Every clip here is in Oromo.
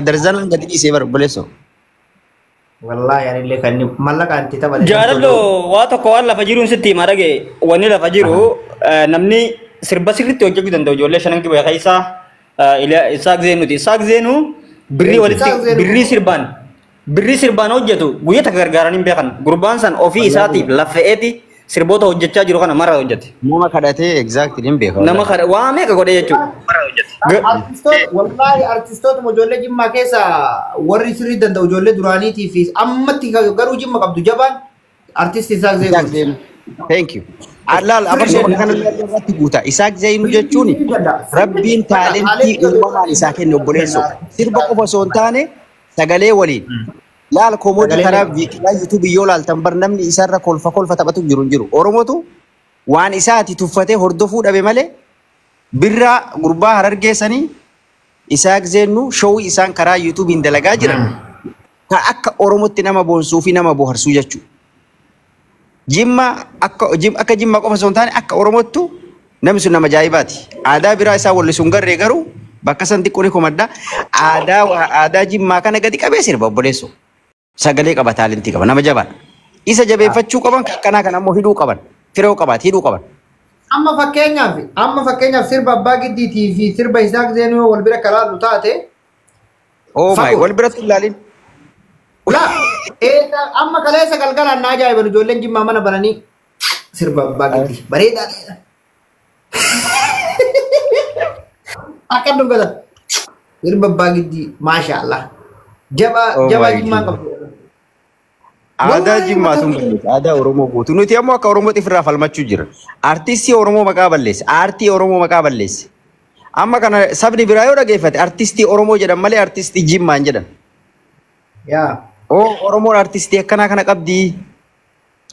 Darzanaan gadi dhiisee bara obboleessoo. Wallaahi anillee kan inni mallaqaan itti taphate. Jaalallo, waa tokko waan lafa jiruun sitti hima, dhage. Wanni lafa jiru, namni sirba sirriitti hojjechuu danda'u ijoollee shanan Gibee keessaa Isaaq Zeenuuti. Isaaq Zeenuu birrii walitti Isaaq Zeenuu. Birrii sirbaan hojjetu guyyaa takka gargaaranii hin beekan. Gurbaan san ofii isaatiif laffa'eeti sirboota hojjechaa jiru kana mara hojjete. Nama kadhatee, exactly, hin beeku. Nama kana waa meeqa godhe jechuudha. Artistoota, wallaahi, artistoota ijoollee Jimmaa keessa warri sirrii danda'u ijoollee duraaniitii fi ammatti garuu Jimma qabdu jabaan artistii Isaaq Isaaq Zeenuu. Zeenuu. Thank you. Allaal abarsoo bakka kana irratti guuta. Isaaq Zeenuu jechuun Rabbiin talentii uumamaan isaa kenne, obboleessoo. Sirba qofa osoo hin taane sagalee waliin. Laal, comedy Sagalee karaa waliin. Viikiraa YouTube yoo laaltan bar namni isarra kolfa kolfa taphatu jiru hin jiru. Oromotu waan isaati tuffatee hordofuu dhabe malee birraa gurbaa Harargeessanii Isaaq Zeenuu show isaan karaa YouTubeiin dalagaa jiran kan akka Oromootti nama boonsuu fi nama bohaarsuu jechuudha. Jimma akka Jimma qofa osoo hin taane akka Oromottu namni sun nama ajaa'ibaati. Aadaa biraa isaa wallisuun garree garuu bakka san xiqqoo ni komadda. Aadaa Jimmaa kana gadi qabee sirba, obboleessoo. Sagalee qaba, talentii qaba, nama jabaadha. Isa jabeeffachuu qaban, kan akkanaa kana ammoo hidhuu qaban. Firoo qabaati, hidhuu qaban. Amma fakkeenyaaf sirba Abbaa Giddiitii fi sirba Isaaq Zeenuu wal bira kalaalu taate. Oh my, Fagoo. wal biratti hin ilaalin. Laa, eessa amma kaleessa galgalaan na ajaa'iban ijoolleen Jimmaa mana bananii sirba Abbaa Giddii bareedaadha. Akka dhungatan sirba Abbaa Giddii, maasha Allah. Jabaa Oh jabaa my Jimmaan God. qabdu. Aadaa Wallaahi Jimmaa sun mataa balleesse. Aadaa Oromoo guutuu. Nuti ammoo akka Oromootti ofirraa falmachuu jira. Artistii Oromoo maqaa balleesse. Aartii Oromoo maqaa balleesse. Amma kana sabni biraa yoo dhageeffate artistii Oromoo jedhan malee artistii Jimmaan jedhan. Yaa. Oo, Oromoon artistii akkanaa kana qabdii.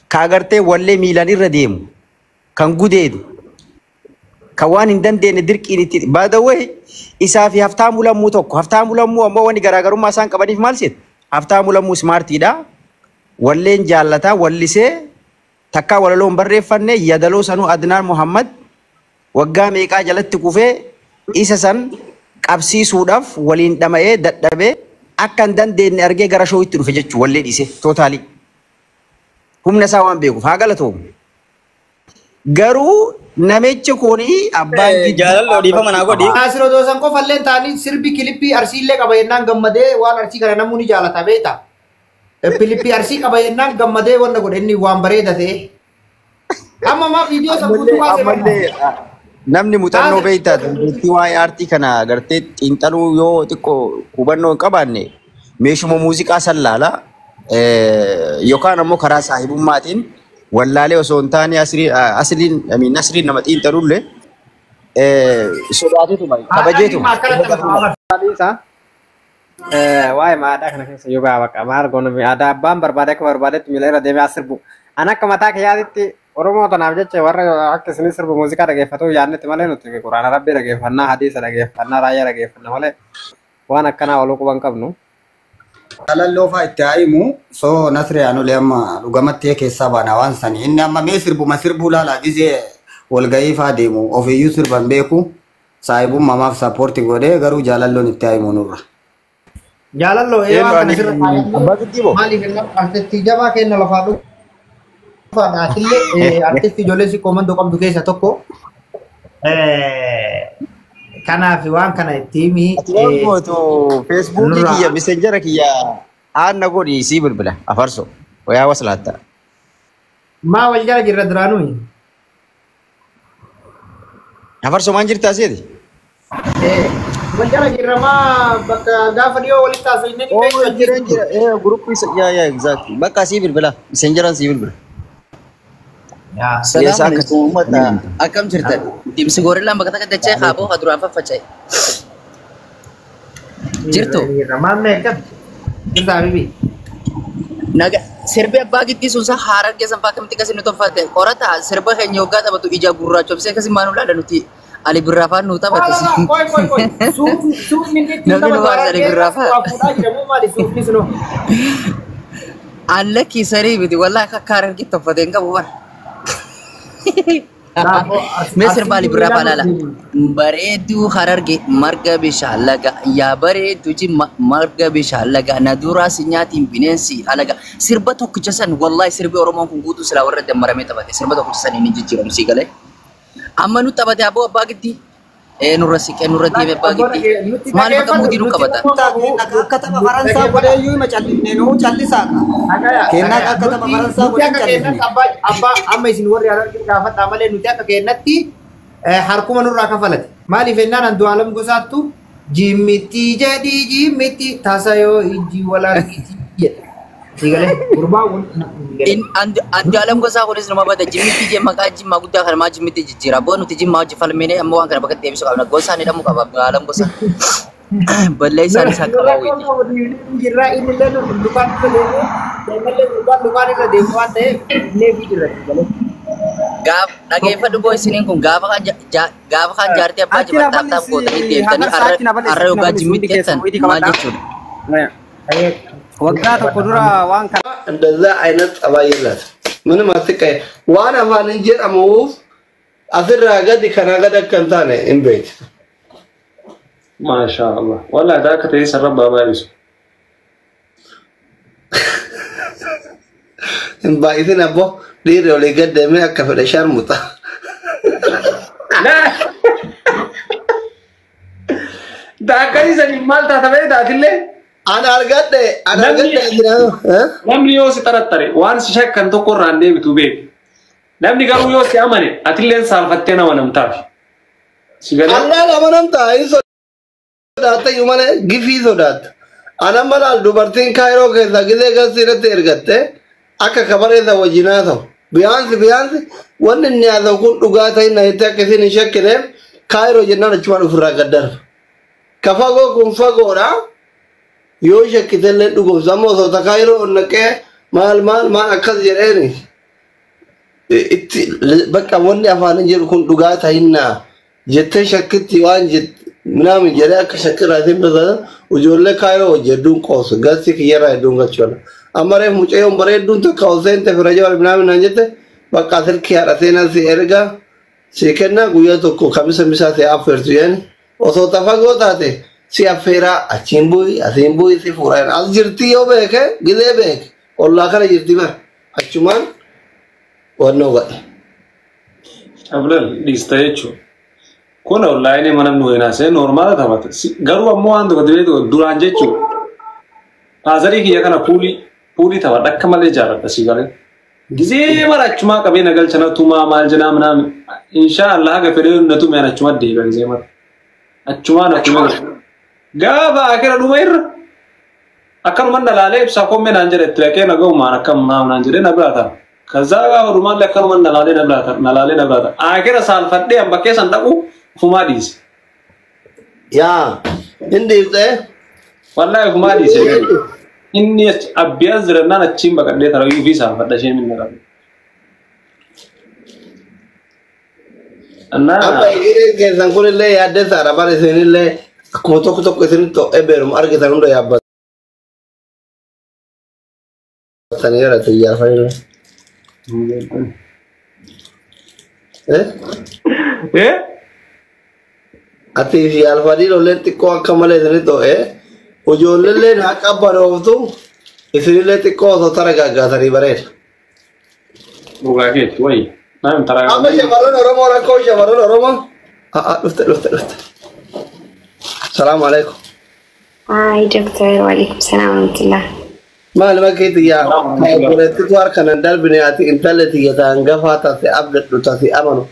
Ka agartee wallee miilaan irra deemu. Kan gudeedu. Kan waan hin dandeenye dirqiin itti. By the way, isaa fi Haftaamuu Lammuu tokko. Haftaamuu Lammuu ammoo wanni garaagarummaa isaan qabaniif maal seet? Haftaamuu Lammuu smartiidha. Walleen jaallataa wallisee takkaa walaloo hin barreeffanne, yadaloo sanuu Adnaan Muhammad waggaa meeqaa jalatti kufee isa san qabsiisuudhaaf waliin dhama'ee dadhabee akka hin dandeenye argee gara showitti dhufe jechuudha, wallee dhiise totally. Humna isaa waan beekuuf haa galatoomu. Garuu namichi kuni Abbaan Giddii Jaalalli dhiifama naa godhi. Naasir odoo san qofa illee ta'anii sirbi kilippii Arsii illee qaba jennaan gammadee, waan Arsii kana namuu ni jaalata beekta. Kilippii Arsii qaba jennaan gammadee wanta godhe inni waan bareeda ta'e. Amma maa viidiyoo san guutuu kaasee Ammallee namni muuxannoo beektaa dandeettii waa'ee aartii kana agartee xiinxaluu yoo xiqqoo hubannoo hin qabaanne meeshuma muuziqaa san laala yookaan ammoo karaa saahibummaatiin wallaalee osoo hin taane asliin Nasriin nama xiinxalullee sodaatetuma kabajeetuma. Isaa waa'ee aadaa kana keessa yoo ba'a maal goonu, aadaa abbaan barbaade akka barbaadetti miila irra deemee as sirbu. An akka mataa kiyyaatitti Oromoo tanaaf jecha warra akka isinii sirbu muuziqaa dhageeffatu yaadnetti malee nuti quraana Rabbii dhageeffannaa, hadiisa dhageeffannaa, raayyaa dhageeffannaa malee waan akkanaa oluu quban qabnu. Jaalalloo fa'aa itti haa himu soo Nasri anulee amma dhugamatti keessaa baana waan sani. Inni amma mee sirbuma sirbuu laalaa gisee walgahii fa'aa deemu ofiiyyuu sirban beeku saahibummaa maaf support godhee, garuu jaalalloon itti haa himu nurra. Jaalalloo ee waan kana sirra Abbaa Giddii moo? Maaliif inni artistii jabaa kenna lafaa dhufaadha. Atillee artistii ijoollee si koomandoo qabdu keessa tokko. Kanaaf waan kana itti himi. Ati waan gootu Facebookii Nurraa. kiyya Messengera kiyya aanna godhi, sii bilbila afarso wayaa waslaatta. Maa wal jala jirra duraanuu? Afarso maan jirtaa seeti? Wal jala jirra, maa bakka gaafa dhiyoo walitti haasofne ni Oo, beektu. jira jira, groupii yaa yaa, exactly, bakka sii bilbila, Messengeraan sii bilbila. Salaamu Eessa akka alaikum uummata, akkam jirtan? Dimsi gorillaan bakka takka dachee haaboo ka duraan faffaca'e. Jirtu? Maal meeqa? Jirta habibi. Naga sirbi Abbaa Giddii sun sa Harar keessan fa'aa akkamitti akkasii nu tolfatte qorata sirba keenya hoggaa taphatu ija gurraachomsee akkasii maal nu laala, nuti Ali Birraa fa'aan nu taphate. Qoy qoy qoy. Suufni inni ittiin Namni nu taphatu baasa Ali Birraa fa'aa. waa fuudhaa jira moo maali suufni sunoo? Allakki sarii miti, wallaahi akka Harargeetti tolfate hin qabu bara. Mee sirba Ali Birraa faa laala. Bareedduu Hararge marga bishaan laga yaa bareedduu Jimma marga bishaan laga na duraa si nyaatiin bineensi alaga. Sirba tokkicha san wallahi sirbi Oromoon kun guutuu silaa warra dammaramee taphate sirba tokkicha san inni jijjiiramu sii galee. Amma nu taphate aboo abbaa giddii. Ee nurra siqee nurra deeme abbaa giddii. Maal bakka muudii nu qabata? Akka tapha Faransaa godheeyyuu hima callisne nuu callisaadha. Kennaa akka tapha Faransaa Nuti godhee akka callisne. keenyatti abbaa amma isin warri Harargee gaafadhaa malee nuti akka keenyatti harkuma nurraa kafalate. Maaliif jennaan Andu'aalam Gosaattu jimmitti jedhii jimmitti tasa yoo ijji wal argiti jedha. Siigalee gurbaa wal Andu'aalam Gosaa kunis nama bada jimmitti jee maqaa jimmaa guddaa kana maa jimmitti jijjiira. Boo nuti jimmaa hojii falmine amma waan kana bakka deebisuu qabna. Gosaan hidhamuu qaba Andu'aalam Gosaa. Balleessaan isaa qabaa wayiiti. Jirraa inni illee lukaan irra deemu illee gurbaan lukaan irra deemu waan ta'eef illee fi jirra siigalee. Gaaf dhageeffadhu boo isiniin kun gaafa kan jaartii abbaa Achi na jibar taaf taaf gootanii balleessi deemtanii hafarsa achi na balleessi har'a achi na yookaan balleessi hundi jimmitti keessan jettan wayitii maal qabadhaa. jechuudha? Waggaa tokko dura waan kana እንደዛ አይነት ጠባይ የላትም። ምንም አትቀየር። waan afaan hin jedhamuuf asirraa gadi kanaa gad akka hin taane hin beektu. Maashaallah. Wallahi daa akka ta'e sarara baay'isu. Hin baay'isin abbo dhiirri olii gad deemee akka fedhe sharmuxa. Daa akkasii saniin maal taata bee taatillee Ana argadhe ana namni argadhe namni yoo si xaraxare waan si shakkan tokko irraan deebitu beeku. Namni garuu yoo si amane atilleen saalfattee nama namtaafi. Si galee Allaan amanamtaa hin sodaatta iyyuu malee gifii sodaatta. Ana malaal dubartiin kaayiroo keessaa gizee gasii irratti ergatte akka kabareessa wajjin haasa'u. Biyaansi biyaansi wanni inni haasa'u kun dhugaa ta'in na jettee akka isin hin shakkineef kaayiroo jennaan achumaan ofirraa gad darba. Ka fagoo kun fagoodha. Yoo shakkitellee dhugumsa amma osoo ta kaayiroo ol naqee maal maal maal akkas jedheeni. Itti bakka wanni afaan hin jedhu kun dhugaa ta'innaa jettee shakkitti waan minaamin jedhee akka shakkirraa isin beeksisa ijoollee kaayiroo hojii hedduun qoosu gassi kiyyarraa hedduun galchuudha. Amma reef mucayyoon bareedduun takka ol seente fira jawar minaamin naan jette bakka silkii haadha seenaa si erga si kennaa guyyaa tokko kamisa misaa si affeertu jedhani osoo tafagoo taate si affeeraa achiin bu'i asiin bu'i si fuudhaa as jirti yoo beeke gizee beeke ollaa kana jirti bara achumaan wannoo godhe. Ablal dhiista jechuudha. Kun onlaayinii mana nu hinaasee noormaala taphata. Garuu ammoo waan tokko dibee duraan jechuudha. Paazarii kiyya kana puulii puulii taphadha akka malee jaalladha si galee. Gizee mara achumaa qabee na galcha na tumaa maal jedhaa minaamin. Inshaallah haga fedhee na tumee ani achuma deebi'a gizee mara. Achumaa na tumee. Gaafa akira dhuma irra akkanuman na laalee ibsaa kommee naan jedhe itti dhaqee na ga'umaan akkam naan jedhee na biraa ta'a. Kaza gaafa dhumaallee akkanuman na laalee na biraa ta'a na laalee na biraa ta'a. Akira saalfadhee an bakkee san dhaqu ufumaa dhiise. Yaa hin dhiiftee Wallahi ufumaa dhiise. Inni abbiyaa jirannaan achiin baqadhee tara fi saalfadha isheen inni qabe. Amma hiriirri keessan kunillee yaaddeessaadha bara isinillee akkuma tokko tokko isinitti ho'ee beerumu argitan hunda yaabbatanii gara xiyyaarfanillee. Eh? Eh? Ati fi alfadii lolleen xiqqoo akka malee isinitti ho'ee ijoolleelleen haa qabbanooftu isinillee xiqqoo osoo tara gaggaatanii bareeda. Dhugaa keeti wayi. Naan tara Amma shamarran Oromoo rakkoo shamarran Oromoo. Dhufte dhufte dhufte. Salaamu alaikum. Hi, Doctor. Walaikum salam wa rahmatullah. Maal bakkeetti yaa obboleettitu harka nan darbine ati intalli tiyya ta hangafaa taate abdadhu taate amanu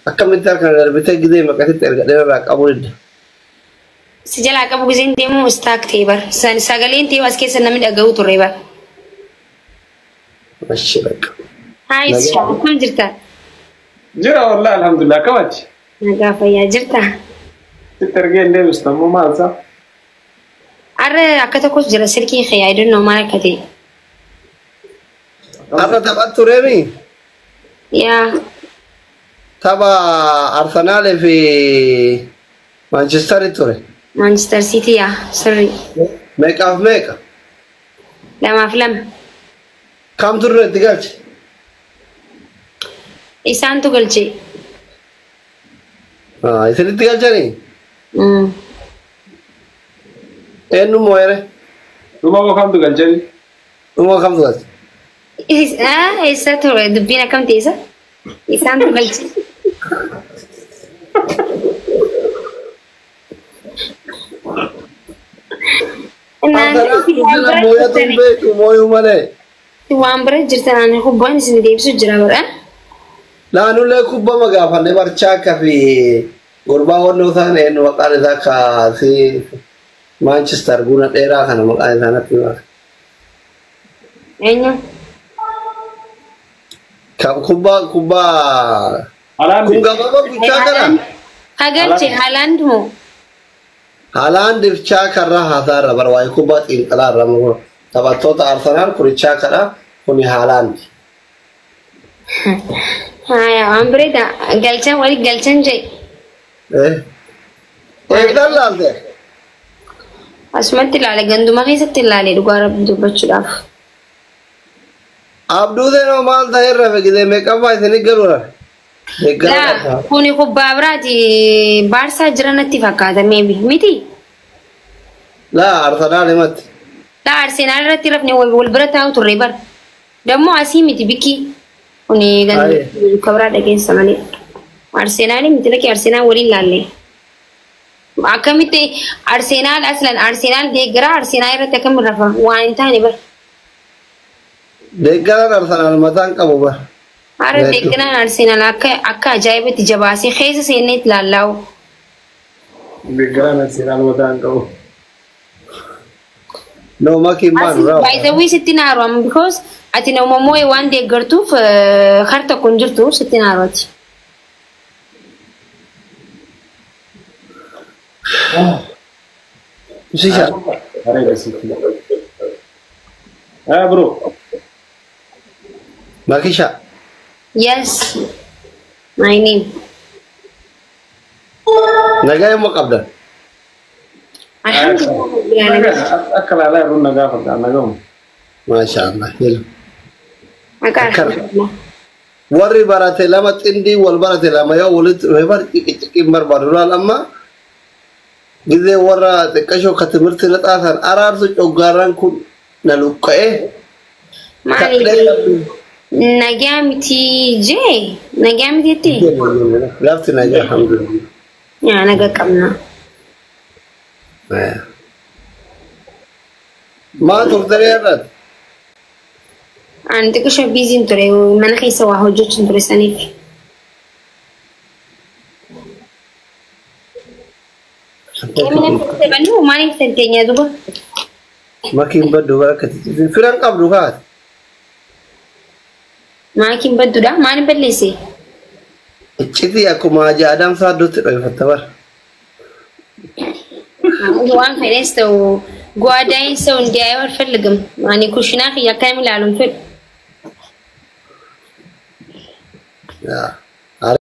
akkamitti harka nan darbite gizee maqasitti erga dheerarraa qabuu didda. Si jalaa qabu giseen deemu istaak ta'e bar. Sagaleen ta'e as keessa namni dhaga'u turre bar. Ashi bakka. Hi, Nagaa. akkam jirta? Jira wallahi alhamdulillah akkamitti? Nagaa fayyaa jirta? Sitti ergee hin deebistu ammoo maal isaa? Arra akka tokkos jira silkii kee I don't know maal akka ta'e. Har'a taphattu reemi Yaa tapha Arsenaalii fi Manchester ture. Manchester City yaa sirri Meeqaaf meeqa? 2-2. Kamtu dura itti galche? Isaantu galche. Isinitti galchanii? Eenyu moo'ere? Dhuma moo kamtu galchanii? Dhuma kamtu galche? Eessa ture dubbiin akkam ta'e isa? Isaantu galche. Mooyatu hin beeku mooyuu malee. Waan bira jirtan ani kubbaan isin deebisu jira bara. Naannollee kubbaa magaafanne barchaa akka fi gurbaa wannoo isaan eenyu maqaan isaa kaasee Maanchister guna dheeraa kana maqaan isaa natti hima. Eenyu? Kan kubbaa kubbaa kun gabaabaa guddaa kana. Hagalche Haaland moo? Haalaandiif chaakarraa haasaarra bara waa'ee kubbaa xiinxalaarra taphattoota Arsenaal kuni chaakadha kuni Haalaandi. Haya waan bireeda galchan wali galchan jee. Eegdaan laalte? Asumatti ilaale ganduma keessatti ilaale dhugaa rabbi dubbachuudhaaf. Abduu seenoo maal ta'e irra fegidee meeqaffaa isinii galuu rafe? Laa kuni kubbaa biraati Baarsaa jira natti fakkaata maybe miti. Laa Arsenaal himatti. Laa Arsenaal irratti rafne wal bira taa'u turre bar. Dammoo asii miti bikki. Kuni ganduma biraa dhageessa malee. Arsenaal miti lakki Arsenaal waliin laalle. Akkamitti Arsenaal aslan Arsenaal deeggaraa Arsenaal irratti akkamiin rafa waan hin taane bar. Deeggaraan Arsenaal mataan qabu bar. Haara deeggaraan Arsenaal akka akka ajaa'ibatti jabaasee keessa seenee itti laallaa'u. Deeggaraan Arsenaal mataan qabu. No makiin maal raawwa? By the way sitti naaru amma because ati nama moo'ee waan deeggartuuf har tokko hin jirtu sitti naaru ati. Sisha. Bareeda sitti. Haa bro. Makisha. Yes. My name. Nagaa yommuu qabdan? Alhamdulillah. Akka laalaa yeroo nagaa fakkaata nagauma. Maasha Allah. Maqaa alhamdulillah. Warri barate lama xindii wal barate lama yoo walitti dhufe bar ciqiciqiin barbaadu laal amma gizee warra xiqqashoo ka timirti na xaasan araarsu coggaarraan kun na luqqa'ee. Maali? Nagaa miti jee? Nagaa miti jettee? Lafti nagaa alhamdulillah. Yaa nagaa qabna. Maal turtanii irratti? Ani xiqqishoo biiziin ture mana keessa waa hojjechuun ture saniif. Kemina bannu maaliif tanteenya duba? Makiin baddu barakati. Firan qabdu kaate. Maakiin badduudha maaliif balleesse? Iccitii akkuma Haji Adamsaa iddootti dho'ifatta bara. Waan fedhes ta'u ጓዳዬን ሰው እንዲያየው አልፈልግም። እኔ ኩሽና akkam ilaaluun fedhu.